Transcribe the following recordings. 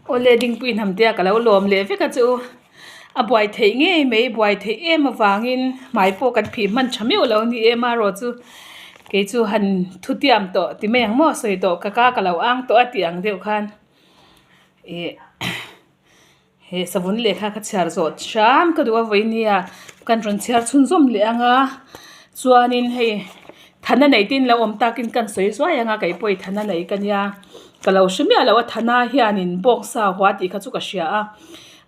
Awle Dingpui Hnamtea ka lo lawm leh vek a chu a buai theih ngei mai buai theih em avangin hmai pawh kan phih hman tha meuh lo a ni em a erawh chu kei chu han thutiam tawh ti mai ang maw sawi tawh ka ka ka lo ang tawh a tih ang deuh khan ih He savun lehkha ka chhiar zawh hram ka duh a vawi nia kan rawn chhiar chhunzawm leh ang a chuanin hei thana nei te in lo awm takin kan sawi zuai ang a kei pawh i thana nei ka nia ka lo hre miah lo a thana hianin bawngsa hua tih kha chu ka hria a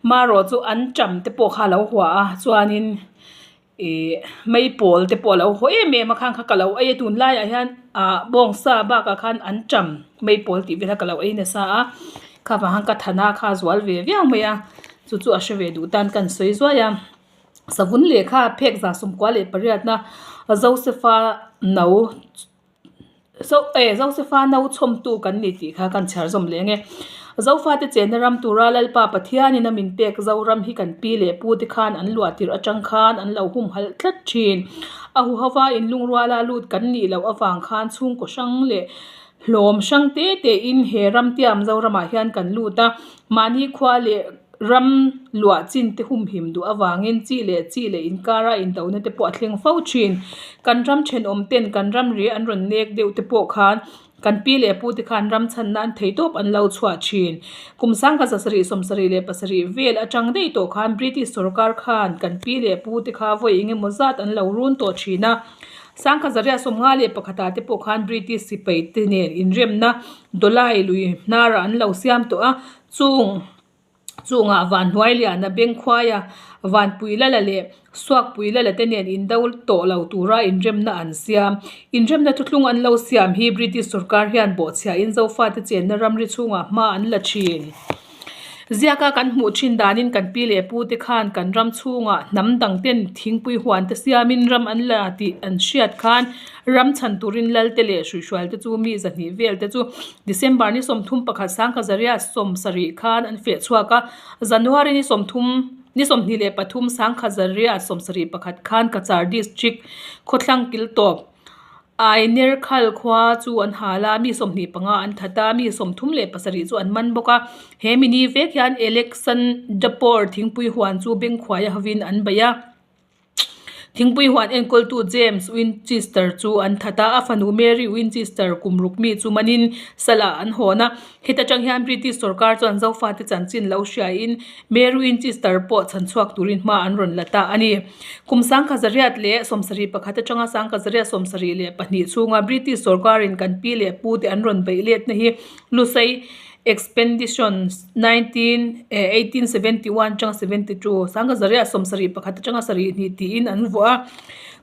marawh chu an ṭam te pawh kha a lo hua a chuanin. Ih meipawl te pawh a lo haw em em a khang kha ka lo ei a tunlaiah hian ah bawngsa bakah khan an ṭam meipawl tih vel kha ka lo ei nasa a kha vang khan ka thana kha a zual ve viau mai a chu chu a hre ve duh tan ka sawi zuai a savun lehkha phek za sawmkua leh pariatna Joseph-a no. Zosefa no chhawmtu kan ni tih kha kan chhiar zawm leh ang e. Zofate chenna ram tura Lalpa Pathianin a min pek Zoram hi kan pi leh pu te khan an luah tirh atang khan an lo humhalh tlat thin. A huhova inlungruala lut kan nih loh avang khan chhungkaw hrang leh hlawm hrang te tein he ram tiam Zoramah hian kan lut a, mahni khua leh Ram luah chin te humhim duh avangin chi leh chi leh inkara indona te pawh a thleng fo thin. Kan ram thenawm ten kan ram ri an rawn nek deuh te pawh khan kan pi leh pu te khan ram chhanna an thei tawp an lo chhuah thin. Kum sangkhat zasarih sawmsarih leh pasarih vel atang daih tawh khan British sorkar khan kan pi leh pu te kha vawi eng emaw zat an lo run tawh thin a. Sangkhat zariah sawmnga leh pakhatah te pawh khan British sipai te nen inremna Dawlai lui hnarah an lo siam tawh a. Chung chungah Vanhnuai Liana Bengkhuaia, Vanpui Lala leh Suakpui Lala te nen indo tawh lo tura inremna an siam. Inremna thuthlung an lo siam hi British sorkar hian bawhchhiahin Zofate chenna ramri chhungah hma an la thin. Ziaka kan hmuh thin danin kan pi leh pu te khan kan ram chhungah hnam dang ten thingpui huan te siamin ram an la tih an hriat khan ram chhan turin lal te leh hruihrual te chu mi zahnih vel te chu December ni 31 sangkhazaria 70 khan an feh chhuak a, January ni 30 ni 23 sangkhazaria 71 khan Cachar District khawthlang kiltawp Ainerkhal khua chu an hal a, mi 25 an that a, mi 37 chu an man bawk a. He mi ni vek hian Alexandapur thingpui huan chu Bengkhuaia hovin an bei a. Thingpui huan enkawltu James Winchester chu an that a, a fanu Mary Winchester kum ruk mi chu manin salah an hawn a. Heta tang hian British sorkar chuan Zofate chanchin lo hriain Mary Winchester pawh chhanchhuak turin hma an rawn la ta a ni. Kum sangkha zariat leh 71 atanga sangkha zariat 72 chhunga British sorkarin kan pi leh pute an rawn beih letna hi Lusei Expendition 19 1871 atanga 72, 1971 atanga 72 tiin an vuah a.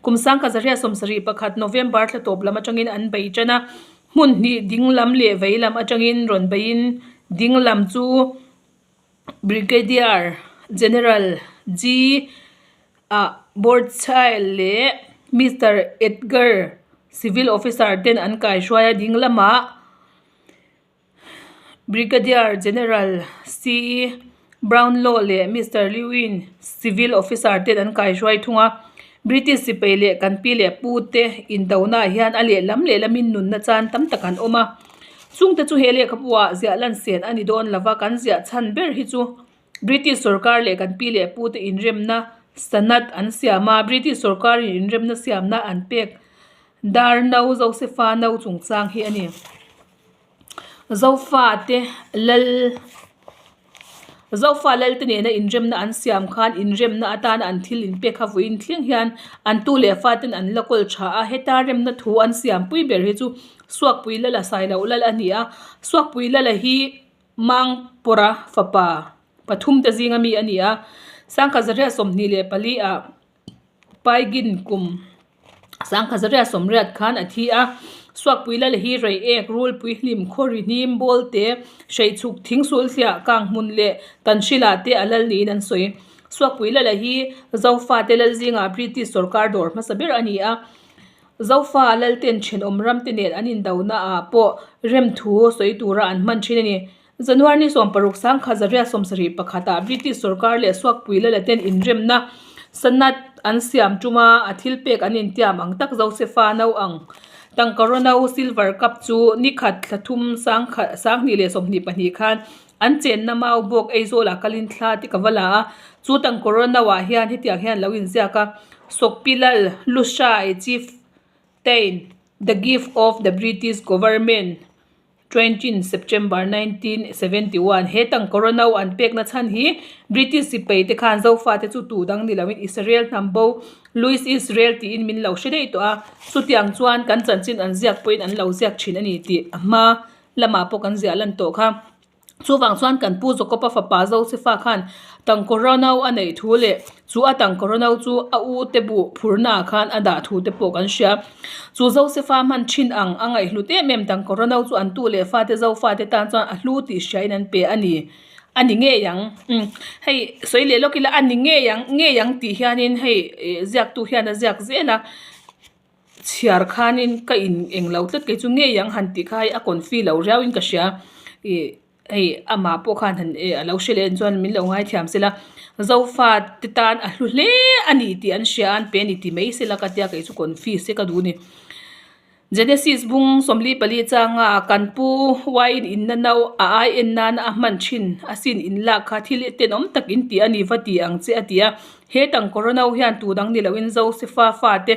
Kum 1971 November thla tawp lam atangin an bei tan a, hmun hnih ding lam leh vei lam atangin rawn beiin ding lam chu Brigadier General G. A Bourchild leh Mister Edgar Civil Officer ten an kaihruai a, ding lamah Brigadier General C. Brownlow leh Mister Lewin Civil Officer ten an kaihruai thung a. British sipai leh kan pi leh pu te indonaah hian a lehlam lehlamin nunna chan tam tak an awm a. Chungte chu he lehkhabu ah ziah lan sen a ni dawn lova kan ziah chhan ber hi chu British sorkar leh kan pi leh pu te inremna sanat an siam a. British sorkarin inremna siamna an pek dar no Josepha no chungchang hi a ni. Zofate lal Zofa lal te nena inremna an siam khan inremna atana an thil inpek kha vawiin thleng hian an tu leh faten an la kawl tha a, heta remna thu an siam pui ber hi chu Suakpui Lala Sailoh Lal a ni a, Suakpui Lala hi Mangpawrha fapa pathum te zinga mi a ni a, Sangkhat zariat 24 ah Paigin kum 1980 khan a thi a, Suakpui Lal hi Reiek, Rulpui Hlim, Khawri Hnim, Bawlte, Hreichhuk, Thingsul Thliah, Kanghmun leh Tanhrila te a lal niin an sawi. Suakpui Lala hi Zofate lal zingah British sorkar dawr hmasa ber a ni a, Zofa lalten thenawm ramte nen an indonaah pawh remthu sawi tura an hman thin a ni. January ni 16 1971 ah British sorkar leh Suakpui Lalaten inremna sanat an siam tuma a thil pek an intiam ang tak Josepha no ang tangkaraw no silver cup chu ni khat thla thum 2024 khan. An chenna mau bawk Aizawlah kalin thla te ka va la a, chu tangkawr no ah hian hetiang hian lo inziak a, Sawkpilal Lushai Chieftain, the gift of the British Government. 20 September 1971 He tangkawr no an pekna chhan hi British sipai te khan Zofa te chu tu dang ni loin Israel hnam bo Louis Israel tiin min lo hre daih tawh a, chutiang chuan kan chanchin an ziak pawhin an lo ziak thin a ni tih a hma lamah pawh kan ziah lan tawh kha. Chuvang chuan kan pu Jakob-a fapa Josefa khan tangkawr no a neih thu leh chu a tangkawr no chu a u te buh phurnaah khan a dah thu te pawh kan hria. Chu Josefa hman thin ang a ngaihhlut em em tangkawr no chu an tu leh fate Zofate tan chuan a hlu tih hriain an pe a ni. A ni ngei ang. Umm hei sawi leh lawk ila a ni ngei ang ngei ang tih hianin hei ziaktu hian a ziak zel a. Chhiar khanin ka in eng lo tlat kei chu ngei ang han tih kha hei a confi lo riau in ka hria ih hei amah pawh khan han eh a lo hre leh chuan min lo ngaithiam sela zofa te tan a hlu hle a ni tih an hria a an pe a ni ti mai sela ka tia kei chu confi se ka duh a ni. Genesis bung 44 changa kan pu uaiin inna no a ai en nana a hman thin asin inlak kha thil tenawm tak in ti a ni va ti ang che a ti a. He tangkawr no hian tu dang ni loin Josefa fate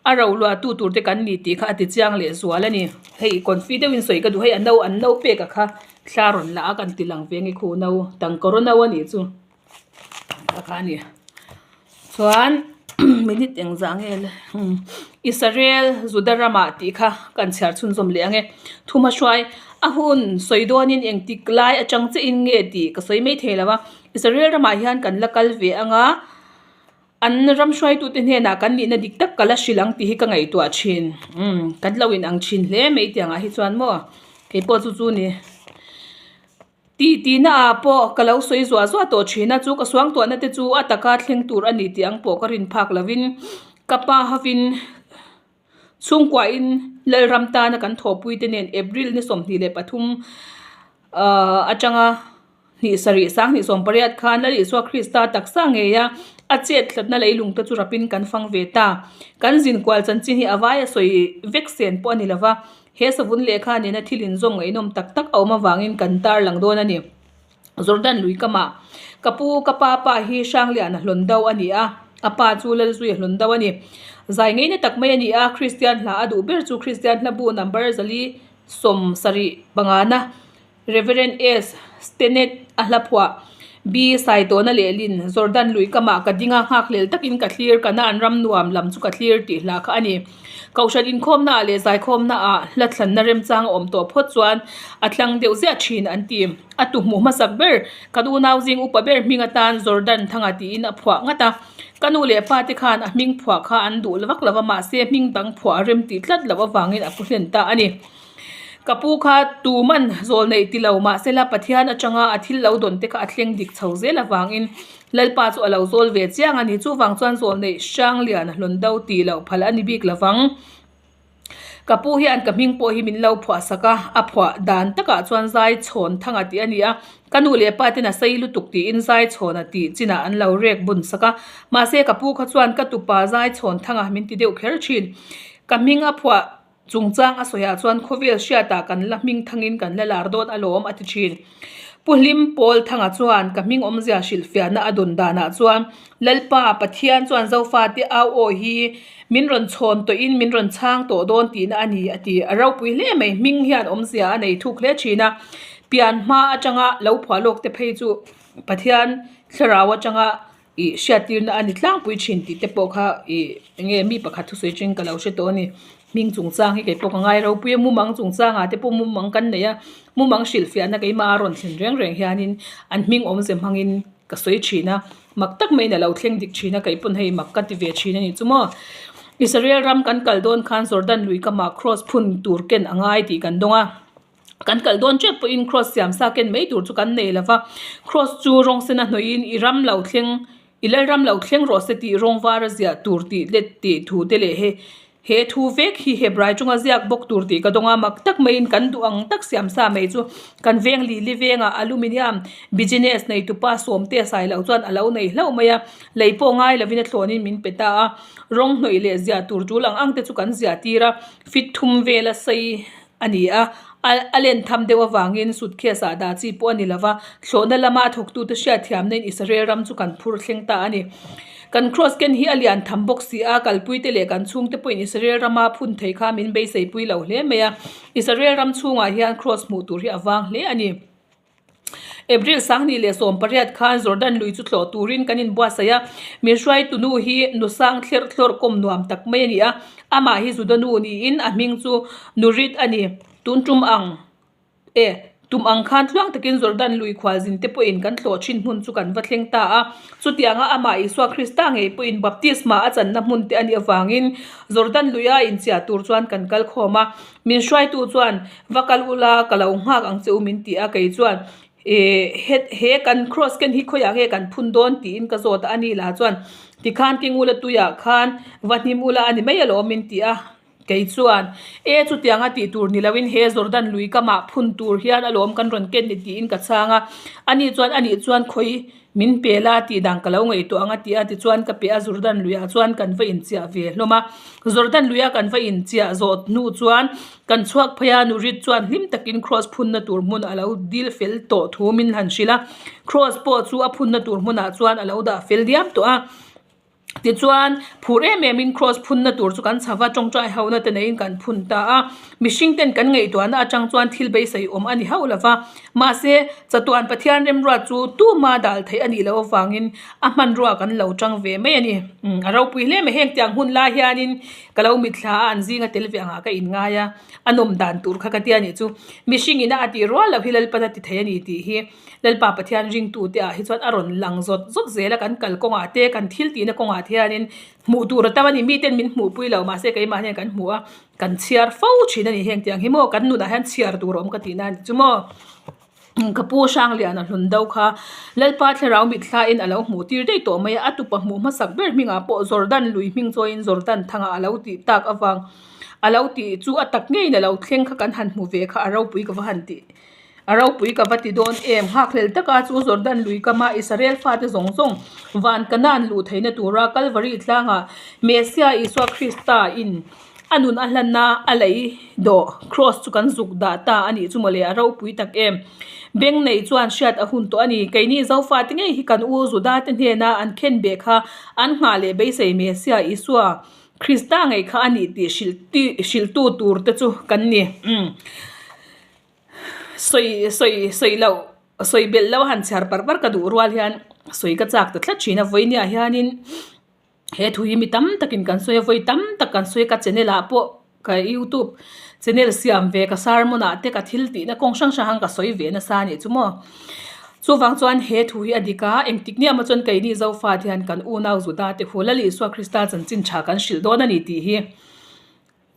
a ro luahtu tur te kan ni tih kha a ti chiang leh zual a ni. Hei confi deuhin sawi ka duh hei a no an no pek a kha thla rawn la a kan ti lang ve nge khu no tangkawr no a nih chu a kha a ni. Chuan minute engzah nge le Israel Juda ramah tih kha kan chhiar chhunzawm leh ang e. Thuma hruai a hun sawi dawnin engtik lai atang che in nge tih ka sawi mai thei lo a. Israel ramah hian kan la kal ve ang a, an ram hruaitute hnenah kan nihna dik tak ka la hrilh ang tih hi ka ngaihtuah thin. Umm kan lo inang thin hle mai tiangah hi chuan maw keipawh chu chu ni. Tih tihna ah pawh ka lo sawi zuah zuah tawh thin a, chu ka suangtuahna te chu a taka thleng tur a ni tih ang pawh ka rin phak lovin ka pa hovin Chhungkuain Lalram tana kan thawhpuite nen April ni 23 atanga hnih sarih sang hnih 18 khan Lal Isua Krista taksa ngeia a chet hlatna leilung te chu rapin kan fang ve ta. Kan zinkual chanchin hi a vaia sawi vek sen pawh a ni lova, he savun lehkha nena thil inzawm ngaihnawm tak tak a awm avangin kan tarlang dawn a ni. Jordan lui kamah ka pu ka pa pa hi Hrangliana hlawn do a ni a, a pa chu Lalzuia hlawn do a ni. Zai ngeina tak mai a ni a, Kristian hla a duh ber chu Kristian hla bu number 475 na Reverend S. Stenet a hla phuah B. Saitawna lehlin Jordan lui kamah ka ding a, nghakhlel takin ka thlir Kanaan ram nuam lam chu ka thlir tih hla kha a ni. Kohhran inkhawmnaah leh zaikhawmnaah hla thlanna remchang a awm tawh phawt chuan a tlang deuh ziah thin an ti. A tu hmuh hmasak ber, kan unau zing upa ber hming atan Jordan Thanga tiin a phuah ngat a. Ka nu leh pa te khan a hming phuah kha an duh vak lo va, mahse hming dang phuah a rem tih tlat loh avangin a pu hlen ta a ni. Ka pu kha tuman zawl neih ti lo mahsela Pathian atanga a thil lo dawn te kha a thleng dik chho zel avangin Lalpa chu a lo zawl ve chiang a ni. Chuvang chuan zawl neih hrang lian a hlawn do tih loh phal a ni bik lovang. Ka pu hian ka hming pawh hi min lo phuah sak a, a phuah dan takah chuan zai chhawn thanga tih a ni a. Ka nu leh pa ten a sei lutuk tiin zai chhawn a tih chinah an lo rek bun sak a. Mahse ka pu kha chuan ka tupa zai chhawn thanga min ti deuh kher thin. Ka hming a phuah Chungchang a sawiah chuan khawvel hriatah kan la hming thangin kan la lar dawn alawm a ti thin. Pu Hlim Pawl Thanga chuan ka hming awmzia hrilhfiahna a dawn danah chuan Lalpa Pathian chuan Zofate au aw hi min rawn chhawn tawhin min rawn chhang tawh dawn tihna a ni a ti. A ropui hle mai hming hian awmzia a nei thuk hle thin a, pian hma atanga lo phuah lawk te phei chu Pathian thlarau atanga Ih hriattirna a ni tlangpui thin tih te pawh kha ih enge mi pakhat thusawi atangin ka lo hre tawh a ni. Hming chungchang hi keipawh ka ngai ropui a, mumang chungchangah te pawh mumang kan nei a, mumang hrilhfiahna keimah a rawn thlen reng reng hianin an hming awmze hmangin ka sawi thin a, mak tak maiin a lo thleng dik thin a, keipawn hei mak ka ti ve thin a nih chu maw. Israel ram kan kal dawn khan Jordan lui kamah cross phun tur ken a ngai tih kan dawng a. Kan kalh dawn tep pawhin cross siam sa ken mai tur chu kan nei lo va, cross chu rawng sen a hnawih in i ram lo thleng i lal ram lo thleng rawh se tih rawng var a ziah tur tih let tih thu te leh he he thu vek hi Hebrai chunga ziak bawk tur tih ka dawng a, mak tak maiin kan duh ang tak siam sa mai chu kan veng lih li vengah aluminium business nei tupa sawmte a sai loh chuan a lo nei hlauh mai a, lei pawh ngai lovin a thlawnin min pe ta a, rawng hnawih leh ziah tur tul ang ang te chu kan ziah tir a, fit thum vela sei. A ni a, A a len tham deuh avangin suitcase ah dah chi pawh a ni lova, thlawhna lama a thawktute hriatthiamna in Israel ram chu kan phur thleng ta a ni. Kan cross ken hi a lian tham bawk si a, kalpuite leh kan chhungte pawhin Israel rama phun thei kha min beiseipui lo hle mai a, Israel ram chhungah hian cross hmuh tur hi a vang hle a ni. April 28 khan Jordan lui chu tlawh turin kan inbuatsaih a, min hruaitu nu hi nusang thlerh thlawrh kawm nuam tak mai a ni a, amah hi Juda nu niin a hming chu Nurit a ni. Tun tum ang e, tum ang khan tluang takin Jordan lui khualzin te pawhin kan tlawh thin hmun chu kan va thleng ta a, chutianga amah Isua Krista ngei pawhin baptisma a channa hmun te a nih avangin Jordan luia inchiah tur chuan kan kal khawm a, min hruaitu chuan Va kal ula, ka lo nghak ang che u min ti a, kei chuan eh he he kan cross ken hi khawiah nge kan phun dawn tiin ka zawt a, ani lah chuan tikhan keng ula tuiah khan va hnim ula a ni mai alawm min ti a, kei chuan e chutianga tih tur ni loin he Jordan lui kamah phun tur hian alawm kan rawn ken ni tiin ka chhang a, ani chuan anih chuan khawi Min pe la tih dan ka lo ngaihtuah ang a ti a, tichuan ka pe a Jordan luiah chuan kan va inchiah ve hlawm a. Jordan luia kan va inchiah zawh hnu chuan kan chhuak phei a, Nurit chuan hlim takin Kraws phunna tur hmun a lo dil fel tawh thu min han hrilh a. Kraws pawh chu a phunna tur hmunah chuan a lo dah fel diam tawh a. Tichuan, phur em emin Kraws phunna tur chu kan chhava tawngtai hona te neiin kan phun ta a. Mihring ten kan ngaihtuahna atang chuan thil beisei awm a ni hauh lova. Mahse, chatuan Pathian remruat chu tuma dal theih a nih loh avangin a hmanrua kan lo tang ve mai a ni. A ropui hle mai. Heng tiang hun lai hianin ka lo mitthla a, an zinga tel ve angah ka inngai a, a nawm dan tur kha ka tia nih chu. Mihring ina a tih rual loh hi Lalpan a ti thei a ni tih hi. Lalpa Pathian ringtute ah hi chuan a rawn lang zawt zawt zel a, kan kal kawngah te, kan thil tihna kawngah te hianin hmuh tur a tam a ni, miten min hmuhpui lo mahse keimah hian kan hmu a, kan chhiar fo thin a ni heng tiang hi maw, kan nunah hian chhiar tur a awm ka tihna a ni chu maw. Ka pu Hrangliana hlun do kha Lalpa thlarau mitthlain a lo hmuh tir daih tawh mai a, a tupa hmuh hmasak ber hmingah pawh Jordan lui hming chawiin Jordan thangah a lo tih tak avang a lo tih chu a tak ngeiin a lo thleng kha kan han hmu ve kha a ropui ka va han tih. A ropui ka va ti dawn em? Nghakhlel taka chu Jordan lui kama Israel fate zawng zawng van Kanaan luh theihna tura Kalvari tlangah Messiah Isua Krista in a nun a hlanna a lei dawh Kraws chu kan zuk dah ta a nih chu mawle a ropui tak em? Beng nei chuan hriat a hun tawh a ni. Keini Zofate ngei hi kan u Judate hnena an khen beh kha an nghah leh beisei Messiah Isua Krista ngei kha a nih tih hrilhtu tur te chu kan ni. Sawi sawi sawi loh sawi belh loh a han chhiar par par ka duh rual hian sawi ka chak ta tlat thin a vawinia hianin he thu hi mi tam takin kan sawi a vawi tam tak kan sawi a ka channel ah pawh ka youtube channel siam ve ka sermon ah te ka thil tihna kawng hrang hrang ang ka sawi ve nasa a nih chu maw chuvang chuan he thu hi a dik a engtik ni emaw chuan keini zofa te hian kan unau Juda te hu Lal Isua Krista chanchin tha kan hrilh dawn a ni tih hi.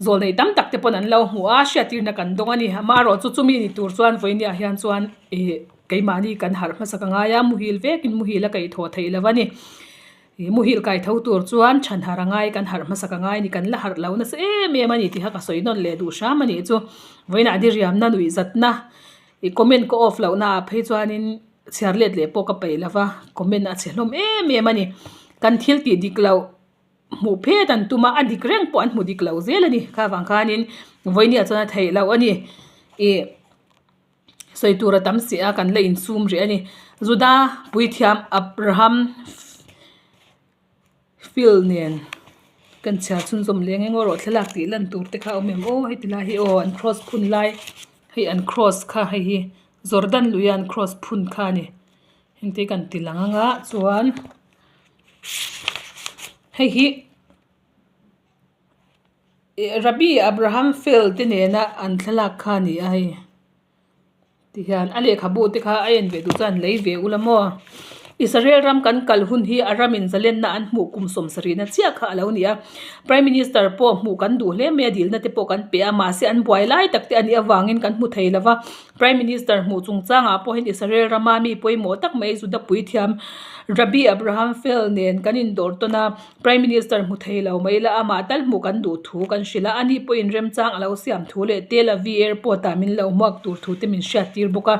Zawlnei tam tak te pawn an lo hmu a, hriattirna kan dawng a ni. Amaherawh chu chumi ni tur chuan vawinia hian chuan ih keimahni kan harh hmasak a ngai a, muhil vekin muhil a kaihthawh theih lo a ni. Ih muhil kaitho tur chuan chhan harh a ngai, kan harh hmasak a ngai a ni, kan la harh lo nasa em em a ni tih kha ka sawi nawn leh duh hram a nih chu. Vawiinah diriamna nuihzatna ih comment ka off lohna ah phei chuanin chhiar let leh pawh ka peih lo va, comment a chhe hlawm em em a ni. Kan thil tih dik loh. Hmuh phet an tum a, a dik reng pawh an hmu dik lo zel a ni. Kha vang khanin vawinia chuan a theih loh a ni. Ih sawi tur a tam si a, kan la insum rih a ni. Juda puithiam Abraham field nen kan chhiar chhunzawm leng eng erawh thlalak tih lan tur te kha a awm em aw heti lai hi aw an cross phun lai hei an cross kha hei hi Jordan luia an cross phun kha a ni. Engte kan ti lang anga chuan hei hi ih Rabbi Abraham Field te nena an thlalak kha a ni a hei tihian a lehkhabu te kha a en ve duh chuan lei ve ula maw Israel ram kan kal hun hi a ramin zalenna an hmuh kum sawmsarihna chiah kha a lo ni a Prime Minister pawh hmuh kan duh hle mai a dilna te pawh kan pe a mahse an buai lai tak te a nih avangin kan hmu thei lova. Prime Minister hmuh chungchangah pawhin Israel rama mi pawimawh tak mai Juda puithiam Rabbi Abraham Feld nen kan indawr tawn a, Prime Minister hmu thei lo mai la amah tal hmuh kan duh thu kan hrilh a, ani pawhin remchang a lo siam thu leh Tel Aviv Airport ah min lo hmuak tur thu te min hriattir bawk a.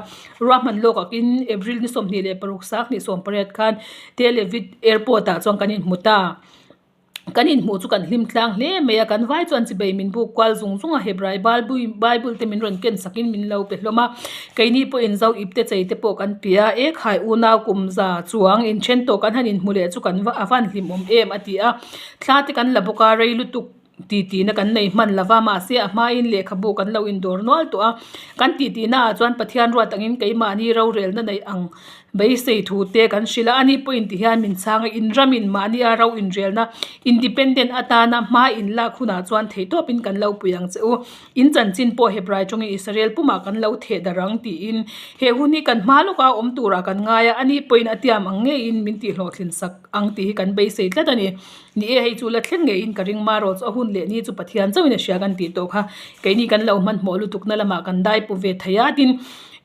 Ruahman lawkakin April ni 26 18 khan Tel Aviv Airport ah chuan kan inhmu ta. Kan inhmuh chu kan hlim tlang hle mai a, kan vai chuan chibei min buk kual zung zung a, Hebrai Bible te min rawn ken sakin min lo pe hlawm a, keini pawhin zo ip te chei te pawh kan pe a, e khai unau kum za chuang inthen tawh kan han inhmu leh chu kan a van hlimawm em a ti a, thla te kan la bawk a, rei lutuk titi na kan nei hman lova mahse a hmain lehkhabu kan lo indawr nual tawh a, kan titi naah chuan Pathian ruat angin keimahni rorelna neih ang Beisei thu te kan hrilh a, ani pawhin ti hian min chhang a, inramin mahnia ro inrelna independent atana hma in lak hunah chuan theihtawpin kan lo pui ang che u. In chanchin pawh Hebrai tawngin Israel pumah kan lo theh darh ang tiin he hun hi kan hma lawka awm turah kan ngai a, ani pawhin a tiam ang ngeiin min tihhlawhtlin sak ang tih hi kan beisei tlat a ni. Ni e, hei chu la thleng ngeiin ka ring marawh chu a hun leh ni chu Pathian chauhin a hria kan tih tawh kha keini kan lo hmanhmawh lutukna lamah kan dai pu ve thei a, tin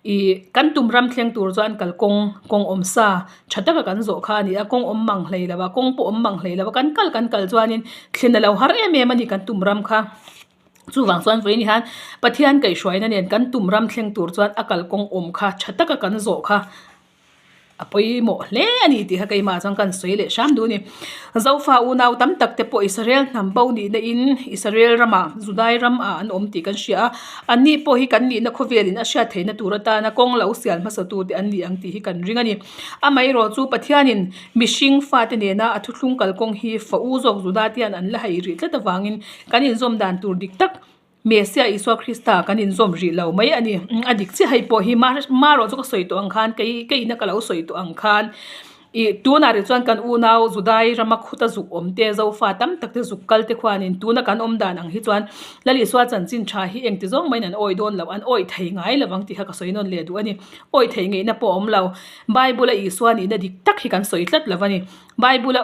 Ih kan tum ram thleng tur chuan kalkawng kawng awm sa tha taka kan zawh kha a ni a, kawng awm mang hlei lo a, kawng pawh awm mang hlei lo a, kan kal kan kal chuanin thlen a lo har em em a ni kan tum ram kha. Chuvang chuan vawiin hian Pathian kaihhruaina nen kan tum ram thleng tur chuan a kalkawng awm kha tha taka kan zawh kha. A pawimawh hle a ni tih kha keimah chuan kan sawi leh hram duh a ni. Zofa unau tam tak te pawh Israel hnam bo nihna in Israel ramah Judai ramah an awm tih kan hria a, anni pawh hi kan nihna khawvelin a hriat theihna tur atana kawng lo sial hmasa tu te an ni ang tih hi kan ring a ni. Amaherawh chu Pathianin mihring fate nena a thuthlung kalkawng hi fa u zawk Juda te hian an la haih rih tlat avangin kan inzawm dan tur dik tak Messiah Isua Krista kan inzawm rih lo mai a ni. A dik chiah hei pawh hi marawh chu ka sawi tawh ang khan kei kei ina ka lo sawi tawh ang khan ih tunah rih chuan kan unau Judai rama khuta zuk awm te Zofa tam tak te zuk kal te khuanin tuna kan awm dan ang hi chuan Lal Isua chanchin tha hi engti zawng maiin an awih dawn lo an awih thei ngai lo ang tih kha ka sawi nawn leh duh a ni. Awih thei ngeihna pawh a awm lo. Bible a Isua nihna dik tak hi kan sawi tlat lo a ni. Bible a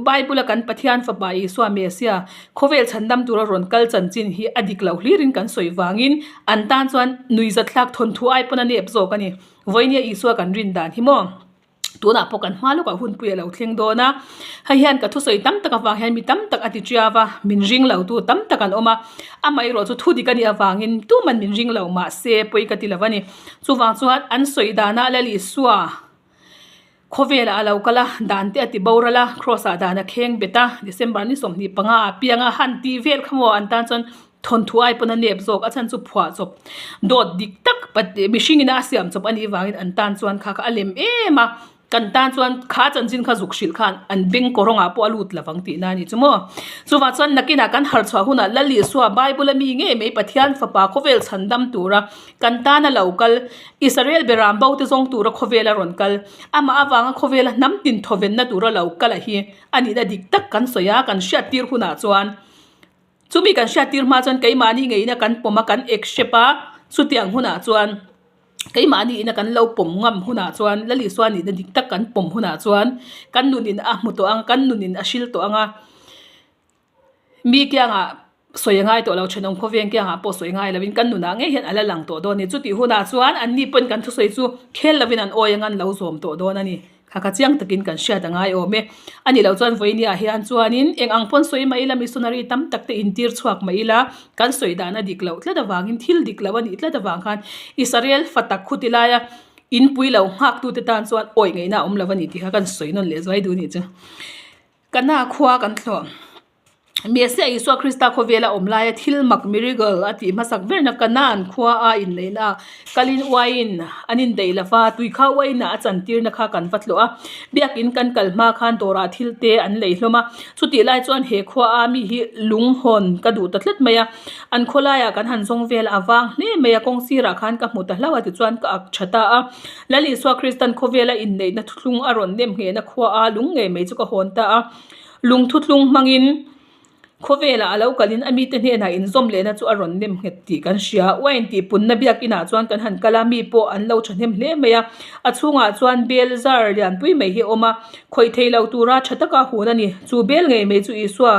Bible a kan Pathian fapa Isua Messiah khawvel chhandam tura rawn kal chanchin hi a dik loh hlirin kan sawi vangin an tan chuan nuihzathlak thawnthu ai pawn a nep zawk a ni. Vawinia Isua kan rin dan hi maw? Tunah pawh kan hma lawkah hunpui a lo thleng dawn a, hei hian ka thusawi tam tak avang hian mi tam tak a ti tia va, min ring lo tu tam tak an awm a, amaherawh chu thu dik a nih avangin tuman min ring lo mahse pawi ka ti lo a ni. Chuvang chuan an sawi danah Lal Isua. Khawvelah a lo kal a, dan te a ti boral a, Cross ah dan a kheng bet a, December ni 25 ah piang a, han tih vel kha maw an tan chuan thawnthu ai pawn a nep zawk, a chhan chu phuah chawp dawt dik tak mihring ina a siam chawp a nih vangin an tan chuan kha kha a lem em a, kan tan chuan kha chanchin kha zuk hrilh khan an beng kawrawngah pawh a lut lo vang tihna a ni chu maw. Chuvang chuan nakinah kan harh chhuah hunah Lal Isua Bible a mi ngei mai Pathian fapa khawvel chhandam tura Kan tana lo kal, Israel beram bo te zawng tura khawvela rawn kal, amah avanga khawvela hnam tin thawvenna tura lo kal a hi a nihna dik tak kan sawi a, kan hriattir hunah chuan chumi kan hriattir hma chuan keimahni ngeina kan pawm a, kan ek hrep a, chutiang hunah chuan keimahni ina kan lo pawm ngam hunah chuan Lal Isua nihna dik tak kan pawm hunah chuan kan nunin a hmu tawh ang, kan nunin a hril tawh ang a. Mi kiangah sawi a ngai tawh lo, thenawm khawveng kiangah pawh sawi ngai lovin kan nunah ngei hian a la lang tawh dawn a ni. Chutih hunah chuan anni pawhin kan thusawi chu khel lovin an awi anga an lo zawm tawh dawn a ni. Kha kha chiang takin kan hriat a ngai awm e. A nih loh chuan vawinia hian chuanin eng ang pawn sawi mai ila missionary tam tak te intir chhuak mai ila kan sawi dan a dik loh tlat avangin thil dik loh a nih tlat avang khan Israel fa tak khuti laia inpui lo nghaktute tan chuan awi ngaihna a awm lo a ni tih kha kan sawi nawn leh zuai duh a nih chu. Kana khua kan thlawh. Messiah Isua Krista khawvela awm laia thil mak, miracle, a tih hmasak berna Kanaan khua a inneihna ah kalin uaiin an indaih lo va, tui kha uainah a chantirna kha kan va tlawh a. Biakin kan kal hma khan dawrah thil te an lei hlawm a. Chutih lai chuan he khua a mi hi lung hawn ka duh ta tlat mai a. An khaw laiah kan han zawng vel a vang hle mai a, kawng sirah khan ka hmu ta hlauh a tichuan ka ak tha ta a. Lal Isua Kristan khawvela inneihna thuthlung a rawn nem nghehna khua a lung ngei mai chu ka hawn ta a. Lung thuthlung hmangin khawvelah a lo kalin a mite hnenah inzawm lehna chu a rawn nem nghet tih kan hria. Uain tih punna biakinah chuan kan han kal a, mi pawh an lo thahnem hle mai a. A chhungah chuan bel zar lianpui mai hi a awm a, khawih thei lo tura tha taka hun a ni. Chu bel ngei mai chu Isua.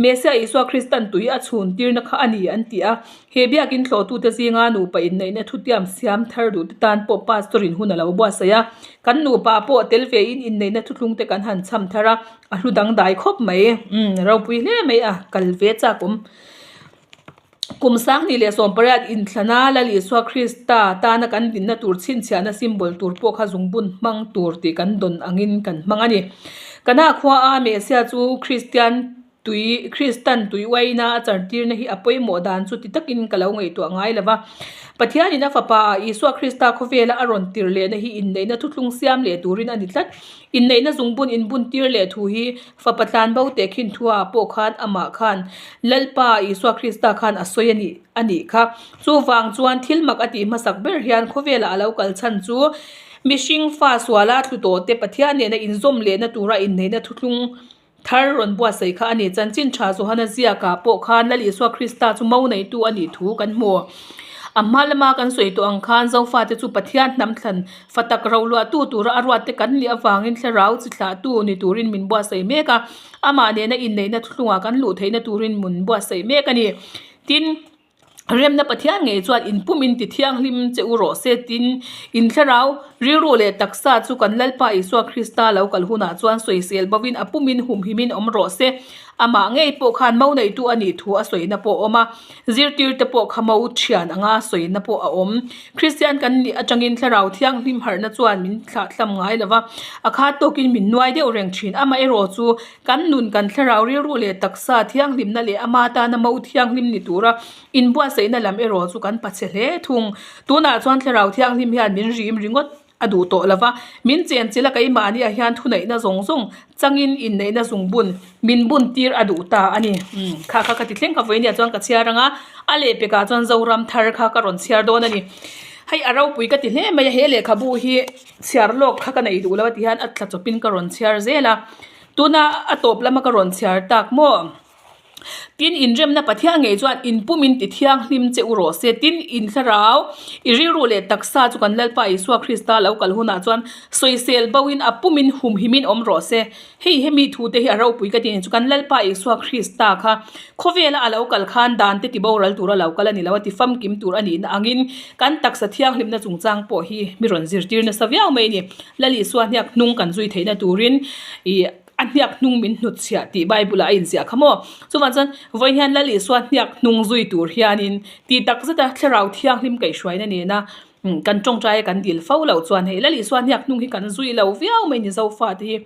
Messiah Isua Kristan tui a chhun tirna kha a ni an ti a. He biakin thlawhtute zinga nupa inneihna thutiam siam thar duhte tan pawh Pastor in hun a lo buatsaih a. Kan nupa pawh tel vein inneihna thuthlung te kan han chham thar a, a hlu dangdai khawp mai. Umm ropui hle mai a, kal ve chak awm. Kum 2018 inthlana Lal Isua Krista tana kan dinna tur chhinchhiahna symbol tur pawh kha zungbun hmang tur tih kan dawn angin kan hmang a ni. Kana khuaa Messiah chu Kristian tui Kristan tui uaina a chartirna hi a pawimawh dan chu ti takin ka lo ngaihtuah ngai lo va. Pathianin a Fapa ah Isua Krista khawvela a rawn tir lehna hi inneihna thuthlung siam leh turin a ni tlat. Inneihna zungbun inbuntir leh thu hi Fapa tlanbo tehkhin thuaah pawh khan amah khan Lalpa Isua Krista khan a sawi a nih a nih kha. Chuvang chuan thil mak a tih hmasak ber hian khawvelah a lo kal chhan chu mihring fa suala thlu tawh te Pathian nena inzawm lehna tura inneihna thuthlung thar rawn buatsaih kha a ni. Chanchin tha Johana ziakah pawh khan Lal Isua Krista chu mo neitu a nih thu kan hmu. A hma lama kan sawi tawh ang khan Zofate chu Pathian hnam thlan Fa tak ro luahtu tura a ruatte kan nih avangin thlarau chi thlahtu ni turin min buatsaih mek a, amah nena inneihna thuthlungah kan luh theihna turin mun buatsaih mek a ni. Tin, remna Pathian ngei chuan inpum in ti thianghlim che u rawh se tin, in thlarau rilru leh taksa chu kan Lalpa Isua Krista lo kal hunah chuan sawisel bovin a pumin humhimin awm rawh se. Amah ngei pawh khan mo neitu a nih thu a sawina pawh a awm a, zirtirte pawh kha mo thian anga sawina pawh a awm. Kristian kan nih atangin Thlarau Thianghlim harhna chuan min thlahthlam ngai lo va, a khat tawkin min nuai deuh reng thin. Amaherawh chu kan nun, kan thlarau rilru leh taksa thianghlimna leh ama tana mo thianghlim ni tura inbuatsaihna lam erawh chu kan pachhe hle thung. Tunah chuan Thlarau Thianghlim hian min rim ringawt. A duh tawh lo va, min chenchilh a keimahniah hian thuneihna zawng zawng changin inneihna zung bun min bun tir a duh ta a ni. Umm kha kha ka ti thleng kha vawinia chuan ka chhiar ang a, a lehpekah chuan Zoram thar kha ka rawn chhiar dawn a ni. Hei a ropui ka ti hle mai a, he lehkhabu hi chhiar lawk kha ka nei duh lo a ti hian a tla chawpin ka rawn chhiar zel a, tuna a tawp lama ka rawn chhiar tak maw? Tin, inremna Pathian ngei chuan in pum in ti thianghlim che u rawh se. Tin, in thlarau, i rilru leh taksa chu kan Lalpa Isua Krista lo kal hunah chuan sawisel bo in a pum in humhim in awm rawh se. Hei hemi thu te hi a ropui ka ti ni chu kan Lalpa Isua Krista kha khawvela a lo kal khan dan te ti boral tur a lo kal a ni lo a, ti famkim tur a nihna angin kan taksa thianghlimna chungchang pawh hi mi rawn zirtir nasa viau mai a ni. Lal Isua hniak hnung kan zui theihna turin ih A hniak hnung min hnutchhiah tih Bible-ah a inziah kha maw? Chuvang chuan vawiin hian Lal Isua hniak hnung zui tur hianin tih tak zeta Thlarau Thianghlim kaihhruaina nena kan tawngtaia kan dil fo loh chuan hei Lal Isua hniak hnung hi kan zui lo viau mai ni Zofate hi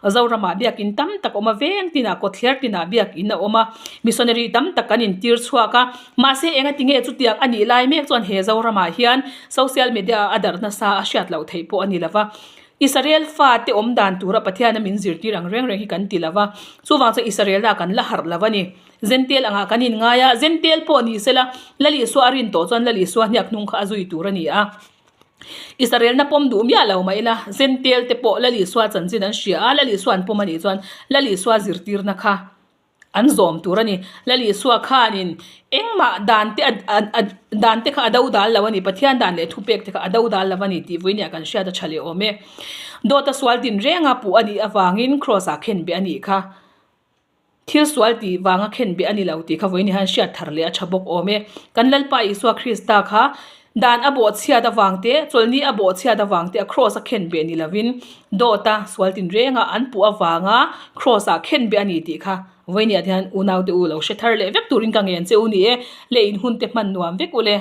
Zoramah biakin tam tak a awm a, veng tinah kawtthler tinah biakin a awm a, missionary tam tak kan intir chhuak a, mahse engati nge chutiang a nih lai mek chuan he Zoramah hian social media-ah a darh nasa a hriat loh theih pawh a ni lo va. Israel fate awm dan tura Pathiana min zirtir ang reng reng hi kan ti lo va, chuvang chuan Israela kan la harh lo a ni. Zentel angah kan inngai a, Zentel pawh ni sela, Lal Isua a rin tawh chuan Lal Isua hniak hnung kha a zui tur a ni a. Israelna pawm duh miah lo mah ila, Zentel te pawh Lal Isua chanchin an hria a, Lal Isua an pawm a nih chuan Lal Isua zirtirna kha An zawm tur a ni. Lal Isua khanin engmah dan te a dan te kha a do dal lo a ni. Pathian dan leh thupek te kha a do dal lo a ni tih vawinia kan hriat a tha leh awm e. Dawta sual din renga puh a nih avangin Kraws ah khen beh a nih kha. Thil sual tih vanga khen beh a ni lo tih kha vawinia hian hriat thar leh a tha bawk awm e. Kan Lalpa Isua Krista kha Dan a bawhchhiat avang te, chawlhni a bawhchhiat avang te a kraws a khen beh ni lovin dawta sual tinrenga an puh avanga kraws ah khen beh a ni tih kha vawinia te hian unaute u lo hre thar leh vek turin ka ngen che u ni e, leh in hun te hman nuam vek u le.